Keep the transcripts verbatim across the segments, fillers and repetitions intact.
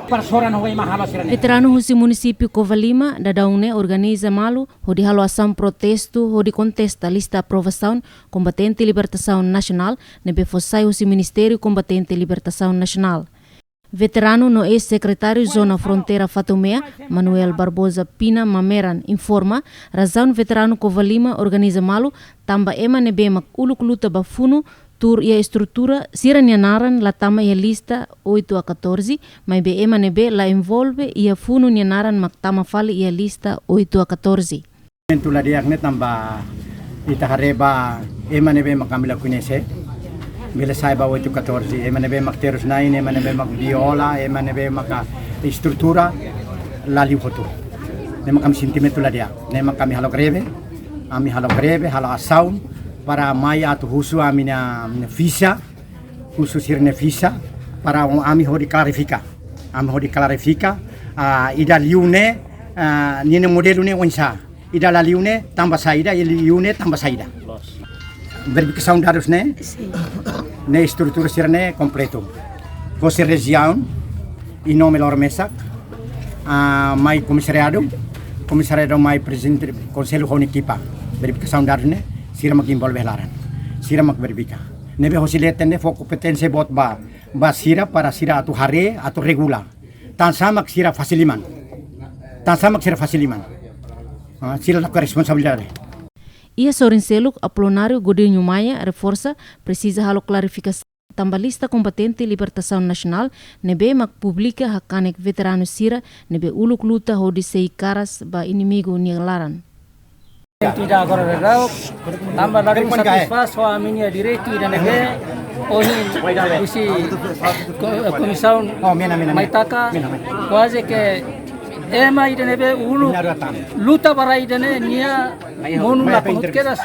Para sora no vai mahalo sira ne'e. Veteranu husi munisípiu Covalima daudaun ne'e organiza malu hodi halo asaun protestu hodi kontesta lista aprovasaun Kombatente Libertasaun Nasionál ne'ebé fó sai husi Ministériu Kombatente Libertasaun Nasionál. Veteranu no eis-sekretáriu Zona Fronteira Fatumea, Manuel Barbosa Pina Mameran, informa razaun veteranu Covalima organiza malu tanba ema ne'ebé mak uluk luta ba funu tuur iha estrutura sira-nia naran la tama iha lista oito a catorze, maibé ema ne'ebé la envolve iha funu nia naran mak tama fali iha lista oito a catorze. Momentu la di'ak ne'e tanba ita haree ba ema ne'ebé mak ami la koñese, bele sai ba oito a catorze, ema ne'ebé mak terus-na'in, ema ne'ebé mak viola, ema ne'ebé mak estrutura, la liu hotu. Ne'e mak ami sentimentu la di'ak, ne'e mak ami halo greve, ami halo greve, halo asaun, para mai atu husu ami-nia, ami-nia fixa, husu sira-nia fixa, para ami hodi klarifika. Ami hodi klarifika, ah, ida liu ne'e, ah, ninia modelu ne'e oinsá. Ida la liu ne'e tanba saida, i liu ne'e tanba saida. Verifikasaun dadus ne'e, sin, ne'e estrutura sira-ne'e kompletu. Hosi rejiaun, i nome loro mesak, ah, mai komisariadu, komisariadu mai prezidente konsellu ho nia ekipa. Verifikasaun dadus ne'e, sira mak envolve laran. Sira mak verifika. Ne'ebé hosi leten ne'e fó kompeténsia boot ba, ba sira para sira atu haree, atu regula. Tansá mak sira fase liman. Tansá mak sira fase liman. Ah, sira la iha responsabilidade. Iha sorin seluk, Apolinário Godinho Maia reforsa presiza halo klarifikasaun tanba lista Kombatente Libertasaun Nasionál ne'ebé mak publika hakanek veteranu sira ne'ebé uluk luta hodi sei karas ba inimigu nia laran. Ida agora daudaun, tanba ladún satisfás ho ami-nia direitu ida ne'ebé ohin husi ko-, komisaun mai taka, kuaze ke ema ida ne'ebé uluk luta ba rai ida-ne'e nia monu la konut kedas.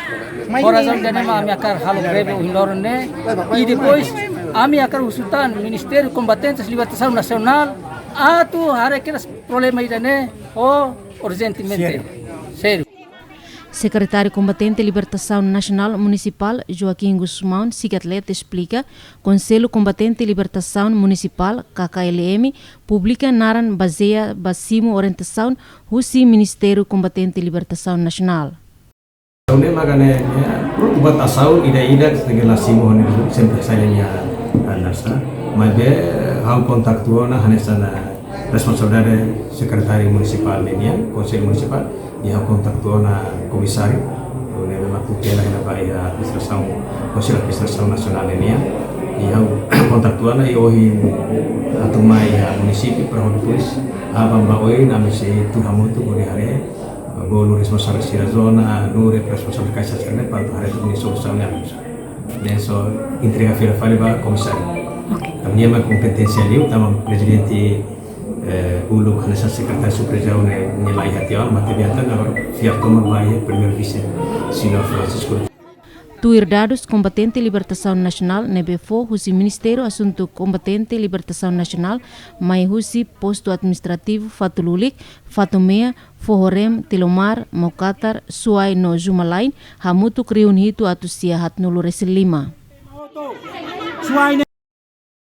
Por razaun ida-ne'e mak ami hakarak halo greve ohin loron ne'e. I depois ami hakarak husu tan Ministériu Kombatentes Libertasaun Nasionál atu haree kedas problema ida-ne'e ho urjentemente. Sériu. Sériu. Sekretáriu Kombatente Libertasaun Nasionál Munisipál, Joaquim Gusmão Sigatlet, esplika, Konsellu Kombatente Libertasaun Munisipál, K K L M, publika naran bazeia ba simu orientasaun husi Ministériu Kombatente Libertasaun Nasionál. Ne'e mak ne'e, ya, prontu ba asaun ida-idak, se la simu ho ne'e, sempre sai nia andarsa. Maibé, ha'u kontaktu ona, hanesan, ah, responsabilidade sekretáriu munisipál ne'e nian, konsellu munisipál, i ha'u kontaktu ona komisáriu, ne'ebé mak tutela hela ba iha administrasaun, konsellu administrasaun nasionál ne'e nian, i ha'u kontaktu ona i ohin atu mai iha munisípiu para depois, aban ba oin, ami sei tuur hamutuk hodi haree, bolu responsavel sira zona, nu'udar responsavel kaixa sira-ne'e, para atu haree atu-nia solusaun ne'e. Ne'e só entrega fila fali ba komisáriu. Oke. Tanba nia mak kompeténsia liu, tanba prezidente, eh, uluk hanesan sekretáriu supervizau ne'e, nia la iha tiha ona, matebian tan, agora fiar tomak ba iha primeiru vise, señór Francisco. Tuir dadus Kombatente Libertasaun Nasionál ne'ebé fó husi Ministériu Asuntu Kombatente Libertasaun Nasionál, mai husi postu administrativu Fatululik, Fatumea, Fohorem, Tilomar, Maukatar, Suai no Jumalain, hamutuk rihun hitu atus sia haatnulu resin lima.